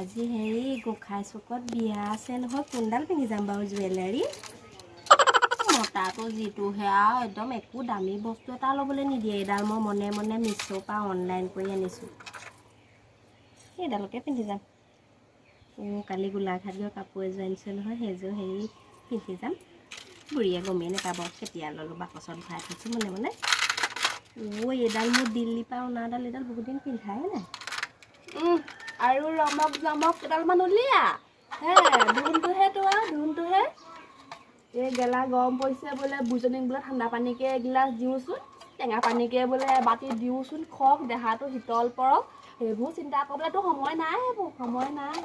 আজি হেৰি গোসাঁই চুকত বিয়া আছে নহয়, কোনডাল পিন্ধি যাম বাৰু জুৱেলাৰী? মতাটো যিটোহে আৰু একদম একো দামী বস্তু এটা ল'বলৈ নিদিয়ে। এইডাল মই মনে মনে মিছ'ৰ পৰা অনলাইন কৰি আনিছোঁ, সেইডালকে পিন্ধি যাম। কালি গোলাঘাট গৈ কাপোৰ এযোৰ আনিছোঁ নহয়, সেইযোৰ হেৰি পিন্ধি যাম। বুঢ়ীয়ে গমেই নাপাব কেতিয়া ল'লোঁ, বাকচত ভৰাই থৈছোঁ মনে মনে। অ' এইডাল মোৰ দিল্লীৰ পৰা অনাডাল, এইডাল বহুত দিন পিন্ধাই নাই। আৰু ৰমক জমক কেইডালমান উলিয়া হে। ধুনটোহে তো আৰু ধুনটোহে। এই গেলা গৰম পৰিছে বোলে, বুজনীক বোলে ঠাণ্ডা পানীকে এগিলাচ দিওঁচোন, টেঙা পানীকে বোলে এবাতি দিওঁচোন, খওক দেহাটো শীতল পৰক। সেইবোৰ চিন্তা কৰিবলৈতো সময় নাই, সেইবোৰ সময় নাই।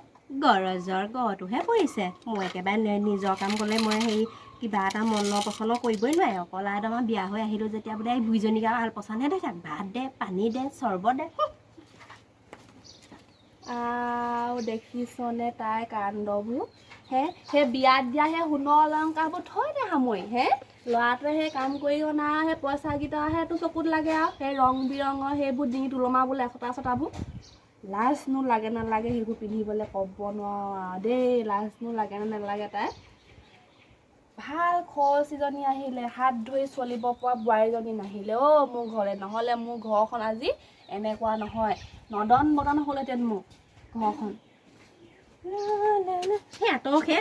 গৰজৰ গৰটোহে পৰিছে। মই একেবাৰে নিজৰ কাম ক'লে মই হেৰি কিবা এটা মনৰ পচন্দ কৰিবই নোৱাৰে। অকল আৰু আমাৰ বিয়া হৈ আহিলোঁ যেতিয়া বোলে এই বুঢ়ীজনীক আৰু আলপৈচানহে ধৰি থাক, ভাত দে, পানী দে, চৰ্বত দে। আও দেখিছনে তাই কাণ্ডবোৰ হে? সেই বিয়াত দিয়া সেই সোণৰ অলংকাৰবোৰ থৈ দে সামৰি হে। ল'ৰাটোৱে সেই কাম কৰি অনা সেই পইচাকেইটাহে তোৰ চকুত লাগে আৰু সেই ৰং বিৰঙৰ সেইবোৰ ডিঙিত ওলমাবলৈ এচটা এচটাবোৰ। লাজনো লাগে নালাগে সেইবোৰ পিন্ধিবলৈ? ক'ব নোৱাৰো আৰু দেই, লাজনো লাগে নে নালাগে তাই? ভাল খৰচীজনী আহিলে, হাত ধৰি চলিব পৰা বোৱাৰীজনী নাহিলে অ' মোৰ ঘৰলৈ, নহ'লে মোৰ ঘৰখন আজি এনেকুৱা নহয়, নদন বদন হ'লহেঁতেন মোৰ ঘৰখন। সেই আঁতৰক হে।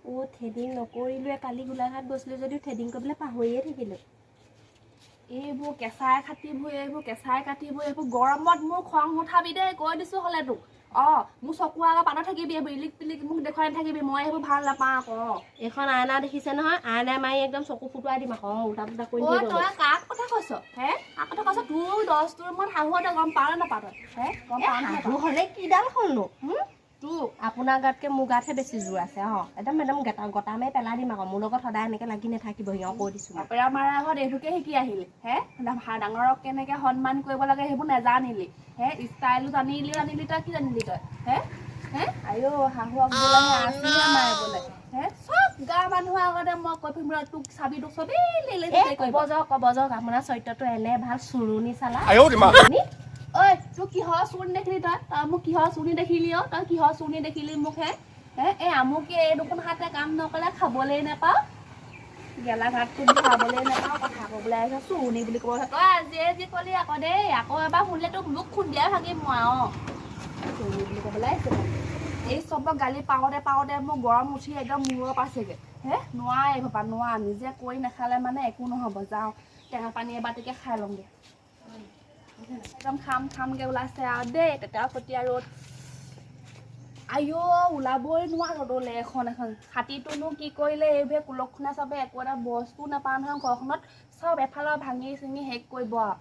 অ' থ্ৰেডিং নকৰিলোৱে, কালি গোলাঘাট গৈছিলোঁ যদিও থ্ৰেডিং কৰিবলৈ পাহৰিয়ে থাকিলোঁ। এইবোৰ কেঁচাই খাটিবোৰ, এইবোৰ কেঁচাই কাটিবোৰ, এইবোৰ গৰমত মোৰ খং নুঠাবি দেই, কৈ দিছোঁ হ'লে তোক। অঁ, মোৰ চকুৰ আগত পাতত থাকিবি, এইবোৰ ইলিক পিলিক মোক দেখুৱাই নাথাকিবি, মই সেইবোৰ ভাল নাপাওঁ আকৌ। এইখন আইনা দেখিছে নহয়, আইনা মাৰি একদম চকু ফুটুৱাই দিম আকৌ। অঁ, উল্টা পুল্টা কৰি অ' নাথাকিব। তই কাক কথা কৈছ হে? কাক কথা কৈছ? তোৰ দহটোৰ মত শাহু তই গম পাৱ নে নাপাৱ তই হে? গম পাৱ নে শাহু নাপাৱ? হ'লে কিডাল হ'লনো? তোক আপোনাৰ গাতকৈ মোৰ গাতহে বেছি জোৰ আছে। অঁ, একদম একদম গেটা গটা মাৰি পেলাই দিম আকৌ। মোৰ লগত সদায় এনেকৈ লাগি নাথাকিব সিহঁত, কৈ দিছোঁ মই। বাপেৰা মাৰা আগত এইটোকে শিকি আহিলি হে? ডাঙৰক কেনেকে সন্মান কৰিব লাগে সেইবোৰ নেজানিলি হে? ষ্টাইলো জানিলি জানিলি, তই কি জানিলি তই হে? হে আইঅ, শাহুৱক বোলে হে আছিহে মাৰে বোলে হে। চব গাঁৱৰ মানুহৰ আগতে মই কৈ ফুৰিম ৰ, তোক চাবি, তোক চবেই লেলে। এ ক'ব যাওক, ক'ব যাওক, আপোনাৰ চৰিত্ৰটো এনে ভাল চুৰুণি চালা। 哎呦我的妈！ ঐ, তোক কিহৰ চুৰণি দেখিলি তই? তই মোক কিহৰ চুৰণি দেখিলি? অ, তই কিহৰ চুৰণি দেখিলি মোক হে? হে এই আমুকে এই দুখন হাতে কাম নকৰিলে খাবলেই নাপাওঁ, গেলা ভাতটো খাবলেই নাপাওঁ, কথা ক'বলৈ আহিছ চুৰণি বুলি ক'ব। তই আজিয়ে যি ক'লি আকৌ দেই, আকৌ এবাৰ শুনিলে তোক মোক খুন্দিয়াই ভাগিম মই। অঁ, চুৰণি বুলি ক'বলৈ আহিছে মানে। এই চবক গালি পাওঁতে পাওঁতে মোৰ গৰম উঠি একদম মূৰৰ পাইছেগৈ হে। নোৱাৰে বাপা, নোৱাৰা। নিজে কৰি নাখালে মানে একো নহ'ব। যাওঁ, টেঙা পানী এবাতিকে খাই লওঁগৈ। একদম খাম খামকৈ ওলাইছে আৰু দেই তেতেৰা ফটীয়া ৰ'দ। আইঅ, ওলাবই নোৱাৰো ৰ'দলৈ। এখন এখন ছাতিটোনো কি কৰিলে এইবোৰে কুলক্ষণা চবে? একো এটা বস্তু নাপাওঁ নহয় ঘৰখনত, চব এফালৰ ভাঙি চিঙি শেষ কৰিব আৰু।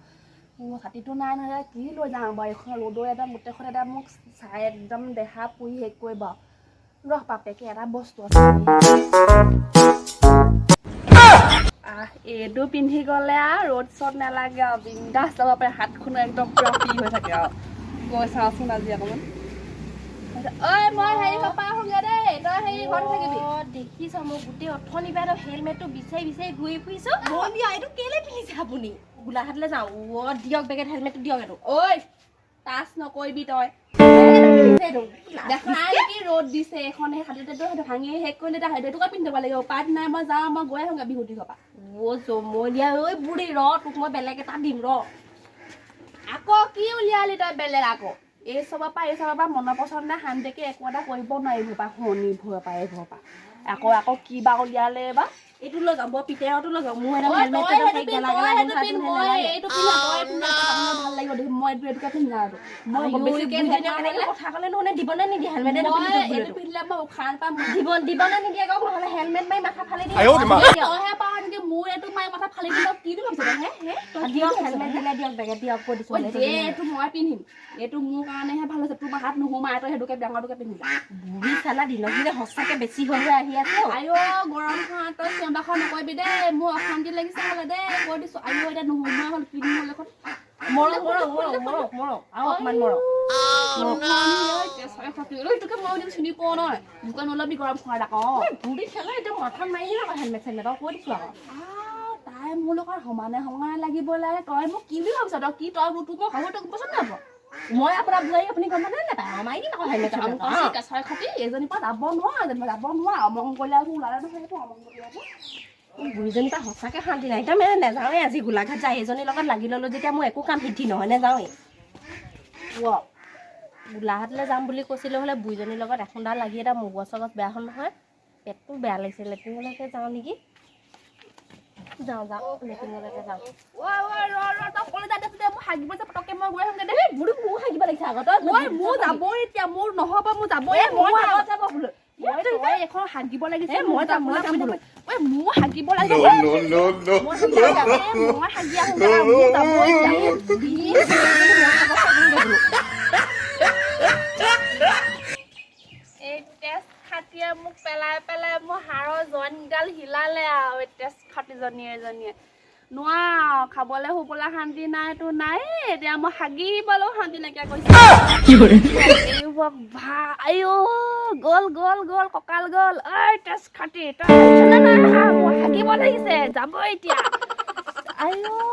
মোৰ ছাতিটো নাই নহয়, কি লৈ যাওঁ বাৰু? এইখন ৰ'দৰ একদম গোটেইখন এটা মোক চাই একদম দেহা পুৰি শেষ কৰিব আৰু। ৰহ বাপেকে, এটা বস্তু আছে। আহ, এইটো পিন্ধি গ'লে আৰু ৰ'দ চ'দ নালাগে আৰু, বিন্দাছ যাব পাৰে, হাতখনো একদম পুৰা ফ্ৰী হৈ থাকে আৰু। গৈ চাওঁচোন আজি অকণমান। ঐ, মই হেৰি পাপা আহোঁগে দেই, তই হেৰি ঘৰত থাকিবি। অ, দেখিছ, মই গোটেই অথনি পৰা হেলমেটটো বিচাৰি বিচাৰি ঘূৰি ফুৰিছোঁ। মই বিয়া এইটো কেলে পিন্ধিছে আপুনি? গোলাঘাটলৈ যাওঁ। অ, দিয়ক বেগত হেলমেটটো দিয়ক এইটো। ঐ, টাচ নকৰিবি তই। পিন্ধিছে এইটো। দেখা নাই নেকি ৰ'দ দিছে? এইখন সেই ছাতিটো সেইটো ভাঙি শেষ কৰিলে, এতিয়া সেইটোকে পিন্ধি যাব লাগিব, উপায় নাই। মই যাওঁ, মই গৈ আহোঁগে বিহুতি ঘৰৰ পৰা। অ জমলীয়া, ঐ বুঢ়ী, ৰ, তোক মই বেলেগ এটা দিম ৰ। আকৌ কি উলিয়ালি তই বেলেগ আকৌ? এই চবৰ পৰা মনৰ পচন্দ শান্তিকে একো এটা কৰিব নোৱাৰিব পৰা শনি ভোৰৰ পৰা, এইবোৰৰ পৰা আকৌ আকৌ কি বা উলিয়ালে বা। এইটো লৈ যাওঁ, বৰ পিতেৰটো লৈ যাওঁ। মোৰ একদম ঐ, হেলমেট তই সেইটো পিন্ধ, গেলা তই গেলা সেইটো গোন্ধাটো পিন্ধ, মই নালাগে। এইটো পিন্ধা, তই পিন্ধা, ভাল লাগিব দেখি। মই এইটো এইটোকে পিন্ধা আৰু মই আইঐ, বেছিকে বুঢ়ীজনীয়ে ঢেকা কেনেকে হ'লে কথা ক'লে নহ'লে, দিবনে নিদিয়ে হেলমেট এইটো মই পিন্ধি যাওক এইটো বোলে। পিন্ধিলে মই উশাহ নাপাম। দিব দিব নে নিদিয়ে কওক, নহ'লে হেলমেট মাৰি মাথা ফালি দিম। 哎呦我的妈！ তইহে পাৰ নেকি মোৰ এইটো মাৰি মাথা ফালি দিম? কি ভাবিছ তই হে? হে তই কি দিয়ক ভাবিছ হেলমেট হে? দিলে দিয়ক, বেগত দিয়ক, কৈ দিছোঁ। ঐ দে, এইটো মই পিন্ধিম, এইটো মোৰ কাৰণেহে ভাল হৈছে, তোৰ হাত নোসোমাই, তই সেইটোকে ডাঙৰটোকে পিন্ধি যা। বুঢ়ী চালা দিনক দিনে সঁচাকে বেছি হৈ হৈ আহি আছে অ। আইঅ গৰমখনত তই চিঞৰ বাখৰ নকৰিবি দেই, মোৰ অশান্তি লাগিছে হ'লে দেই, কৈ দিছো। আইঅ, এতিয়া নোসোমোৱা হ'ল, কি হ'ল এখন? মৰক মৰক মৰক মৰক মৰক, আৰু অকণমান মৰক। এইটোকে মই দিম, চিনি পোৱা নহয়, দোকান নলবি গৰম খোৱাত আকৌ। বুঢ়ী চালা, এতিয়া মাথাত মাৰি দিম আকৌ হেলমেট চেলমেট, আৰু কৈ দিছোঁ আকৌ। আহ, তাই মোৰ লগত সমানে সমানে লাগিব লাগে। তই মোক কি বুলি ভাবিছ? তই কি, তই তোক মই ভাবো, তোক পচন্দ নহ'ব। মই আপোনাৰ বোৱাৰী, আপুনি গম পালে নাপায়? মাৰি দিম আকৌ হেলমেট। কেঁচাই খাটি এজনীৰ পৰা যাব নোৱাৰা, এজনীৰ পৰা যাব নোৱাৰা। অমংগলীয়াবোৰ ওলালে নহয়, সেইটো অমংগলীয়াবোৰ। বুঢ়ীজনীৰ পৰা সঁচাকৈ শান্তি নাই একদম। নাযাওঁৱেই আজি গোলাঘাট যায়। এজনীৰ লগত লাগি ল'লোঁ যেতিয়া মোৰ একো কাম সিদ্ধি নহয়, নাযাওঁৱেই। গোলাঘাটলৈ যাম বুলি কৈছিলোঁ, হ'লে বুঢ়ীজনীৰ লগত এখুন্দা লাগি এটা মগজ চগজ বেয়া হ'ল নহয়। পেটটো বেয়া লাগিছে, লেট্ৰিনলৈকে যাওঁ নেকি? যাওঁ যাওঁ, লেট্ৰিনলৈকে যাওঁ। ঐ ঐ, ৰ ৰ, তই ক'লৈ যা দে। মোৰ হাগিব যে পটককে, মই গৈ আহোঁগে দে। বুঢ়ী, মোৰ হাগিব লাগিছে আগত। ঐ, মোৰ যাবই এতিয়া, মোৰ নহ'ব, মোৰ যাবই। মই আগত যাব বোলো। মই তই এখন হাগিব লাগিছে। মই যাম, মই যাম বোলো। ঐ, মোৰ হাগিব লাগিছে। No, no, no, no. মই হাগি আহোঁগে, মোৰ যাবই এতিয়া। এই তেজ খাটিয়ে মোক পেলাই পেলাই মোৰ হাড়ৰ জইনকেইডাল হিলালে আৰু। এই তেজ খাটিজনী এজনীয়ে নোৱাৰো, খাবলৈ শুবলৈ শান্তি নাই তো নাই, এতিয়া মই হাগিবলৈও শান্তি নাইকিয়া কৰিছে। আইঅ, গ'ল গ'ল গ'ল, কঁকাল গ'ল। ঐ তেজ খাটি, তই আহিছনে নাই? মোৰ হাগিব লাগিছে, যাব এতিয়া। আইঅ।